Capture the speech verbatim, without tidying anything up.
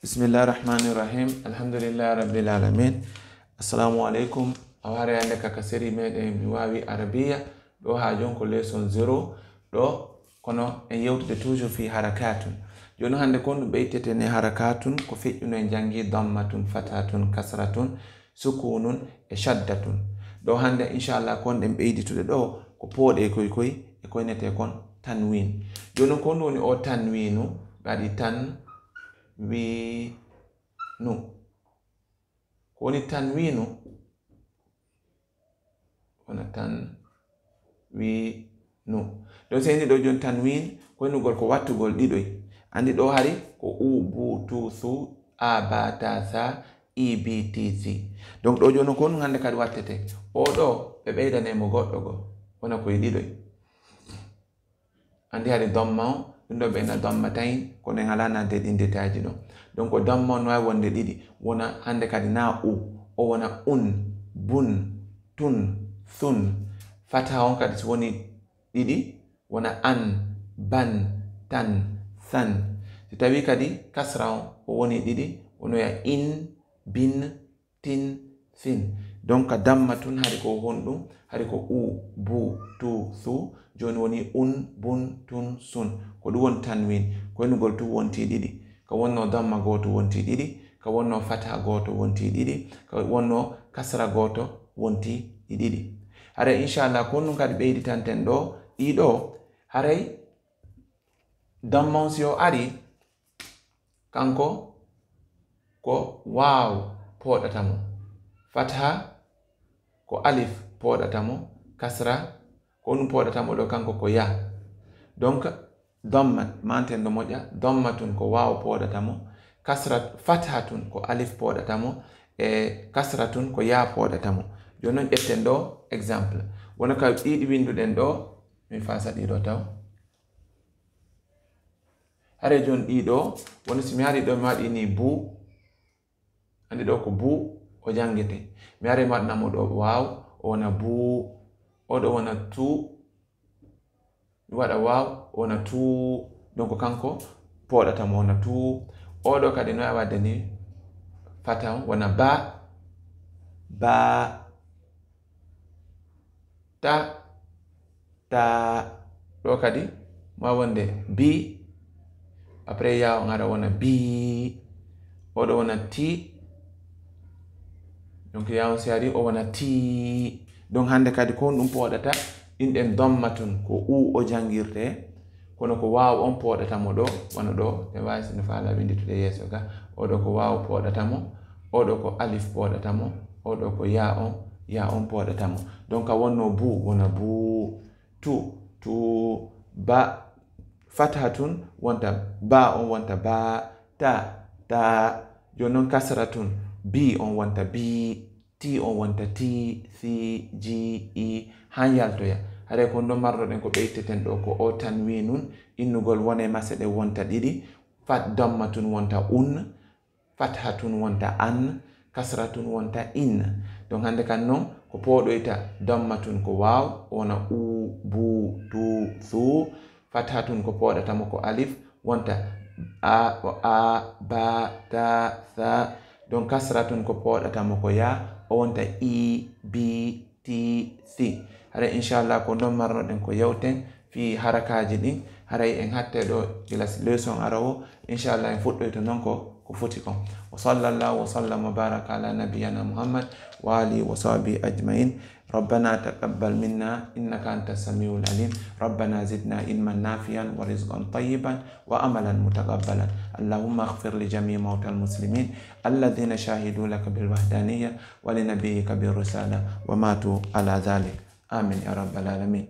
Bismillahi rahmani rahim. Alhamdulillahi rabbil alamin. Assalamu alaikum. Awara yande kaka seri meɗen mi wawi arabiya. Ɗo ha jon ko lesson zero. Ɗo kono en yewtude toujours fi harakatun. Joni hande kon ɗum ɓeyteten e harakatun ko feƴƴuno en jangi dammatun, fatatun, kasratun, sukunun e shaddatun. Ɗo hande inchallah kon ɗen ɓeyditude ɗo ko pooɗe koy koy e koynete kon tanwin. Joni kon ɗum woni o tanwinu, ɓe waɗi tan wi nu. Ko woni tanwinu? Wona tan wi nu. Ɗo seni ɗo joni tanwin koynugol ko wattugol ɗiɗoy. Andi ɗo hari ko u bu tu su a ba ta sa i bi ti si. Donc ɗo joni kon hande kadi wattete. O ɗo ɓe ɓeydane mo goɗɗo go. Wona koye ɗiɗoy. Andi hari domma o, ɗum ɗo ɓe na domma tayin, kono en alaa nadde ɗin détail ji ɗo. Donc domma o no wawi wonde ɗiɗi, wona hande kadi na u, o wona un, bun, tun, sun. Fataha on kadi so woni ɗiɗi, wona an, ban, tan, san. Si tawi kadi kasra on o woni ɗiɗi, wonoya in, bin, tin, sin. Donc ka damma tun hari ko honɗum? Hari ko u, bu, tu, su. Joni woni un, bun, tun, sun. Ko ɗum woni tanwin. Koynugol tun wonti ɗiɗi. Ka wonno damma gooto wonti ɗiɗi. Ka wonno fataha gooto wonti ɗiɗi. Ka wonno kasra gooto wonti ɗi ɗiɗi. Haray inchallah ko ɗum kadi ɓeyditanten ɗo. Ɗiɗo haray damma on si o ari, kanko ko waaw pooɗata mo. Fatha ko alif pooɗata mo. Kasra ko ɗum pooɗata mo ɗo, kanko ko ya. Donc damma manten ɗo moƴƴa, damma tun ko waaw pooɗata mo. Kasra, fatha tun ko alif pooɗata mo. E kasra tun ko ya pooɗata mo. Joni non ƴetten ɗo exemple. Wona ka ɗiɗi winduɗen ɗo, mi fasa ɗiɗo taw. Hare joni ɗiɗo, woni si mi ari ɗo mi waɗi ni bu, andi ɗo ko bu o jangete. Mi ari mi waɗanamo ɗo waaw, o wona bu, o ɗo wona tu, mi waɗa waaw, o wona tu, donc kanko pooɗata mo wona tu. O ɗo kadi no e wadde ni fataw wona ba, ba, ta, ta. Ɗo kadi ma wonde bi, après ya on ara wona bi. O ɗo wona ti. Donc ya on si ari o wona ti. Donc hande kadi ko ɗum pooɗata, ɗin ɗen damma tun ko u o jangirte. Kono ko waaw on pooɗata mo ɗo, wano ɗo, en waawi si no faala winnditude yeeso ga. O ɗo ko waaw pooɗata mo, o ɗo ko alif pooɗata mo, o ɗo ko ya on, ya on pooɗata mo. Donc ka wonno bu, wona bu, tu, tu, ba, fatha tun wonta ba on wonta ba, ta, ta. Joni non kasra tun, bi on wonta bi. Ti on wonta ti, si, ji, i, han yaltoya. Haray ko ɗon marnoɗen ko ɓeyteten ɗo ko o tanwinun, innugol wone mase ɗen wonta ɗiɗi, fat damma tun wonta un, fatha tun wonta an, kasra tun wonta in. Donc hande kan non ko pooɗoyta damma tun ko waaw, wona u, bu, tu, su, fatha tun ko pooɗata mo ko alif, wonta a, o a, ba, ta, sa. Donc kasra tun ko pooɗata mo ko ya, o wonta i, bi, ti, si. Haray inchallah ko ɗon marnoɗen ko yewten fi harakaaji ɗin. Haray en hatte ɗo gila leçon arowo. Inchallah en fuɗɗoyto non ko, ko foti kon. Wa sallallahu wa sallam wa baraka ala nabiyyina Muhammad wa alihi wa sahbihi ajmain. ربنا تقبل منا إنك أنت السميع العليم. ربنا زدنا علما نافعا ورزقا طيبا وعملا متقبلا. اللهم اغفر لجميع موتى المسلمين الذين شهدوا لك بالوحدانية ولنبيك بالرسالة وماتوا على ذلك. آمين يا رب العالمين.